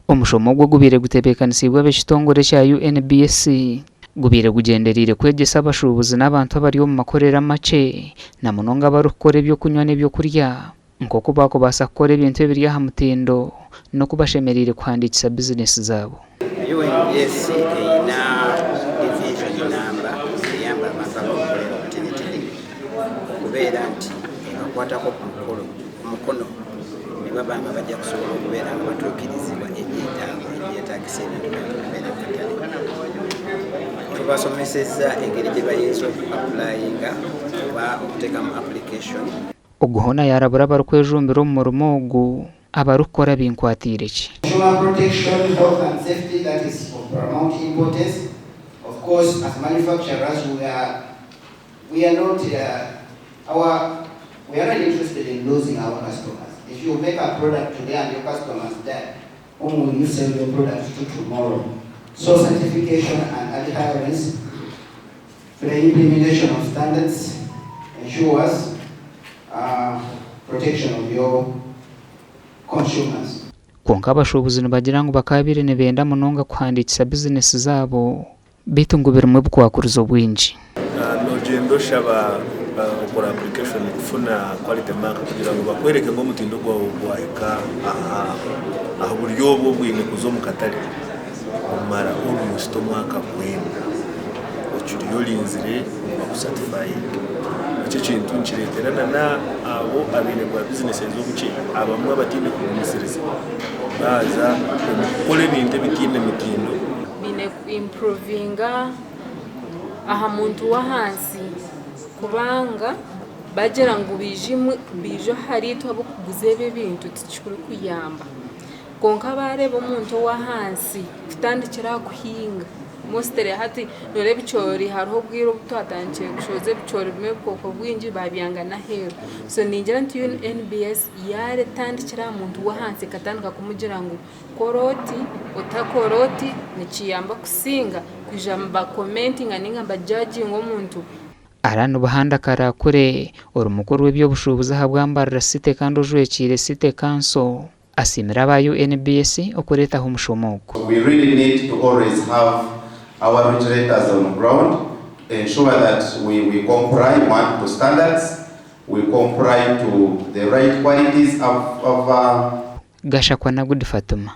Omushomo ogu ogubaire gutebeekanisiibwe ab'ekitongore ekya UNBS gubaire gugyendereire kwegyesa abashuubuzi n'abantu abari omu makorero amakye na munonga abarikukora eby'okunywa n'ebyokurya nk'oku baakubaasa kukora ebintu ebiri aha mutindo n'oku bashemereire kuhandiikisa bizinesi zaabo. UNBS eine divijoni namba eyamba abantu abarikukorera obutinitini okubeera nti ebakwatako ku mukono nibaba nga bajja kusobola okubeera nga batuukirizibwa ebyetaago ebyetaagisa ebintu byabwe okubeera mu katale. Tubasomesezza engeri gye bayinza oku apulayinga oba okuteekamu application. Ogu hoona yaarabura abarikwejumbira omu murimo ogu abarikukora binkwatiire ki. Consumer protection, health and safety that is of paramount importance, of course as manufacturers we are we are not our we are not interested in losing our customers, if you make a product today and your customers die, whom will you sell your product to tomorrow? So certification and adherence to the implementation of standards ensures uh, protection of your consumers. Kwonka abashuubuzi nibagira ngu bakaabaire nibenda munonga kuhandiikisa bizinesi zaabo beitu ngu birimu ebikwakurizo bwingi. Nogyenda oshaba okora application kufuna quality mark kugira ngu bakwereke ngu omutindo gwawe gwahika aha buryo obu obwine kuza omu katare omara almost omwaka gwena okiriyo orinzire ngu bakusatifayinge. Ekyo ekintu nikireetera na abo abaine bwa bizineses obukye abamwe abataine kugumisiriza baaza omu kukora ebintu ebitaine mitindo. Baine ku impuruvinga aha muntu w'ahansi kubanga bagira ngu baije ahariitwe ab'okuguza ebi ebintu tikirikuyamba. Kwonka baareeba omuntu ow'ahansi kutandikira aha kuhinga mostly hati noreeba ebicoori hariho obwire obu twatandikire kushohoza ebicoori birimu obukooko bwingi baabyanga n'aheeru. So ningira nti UNBS yaaretandikira aha muntu w'ahansi ekatandika kumugira ngu kora oti, otakora oti nikiyamba kusinga kwija nibakomentinga ninga nibajajinga omuntu. Allan Buhanda Karakure ori mukuru w'eby'obushuubuzi ahabwa Mbarara City kandi ojwekiire City Council asiimire aba UNBS okureetaho omushomo ogu. We really need to always have our regulators on ground to ensure that we we comply one to standards, we comply to the right qualities of of. Gashakwa na Good Fatuma.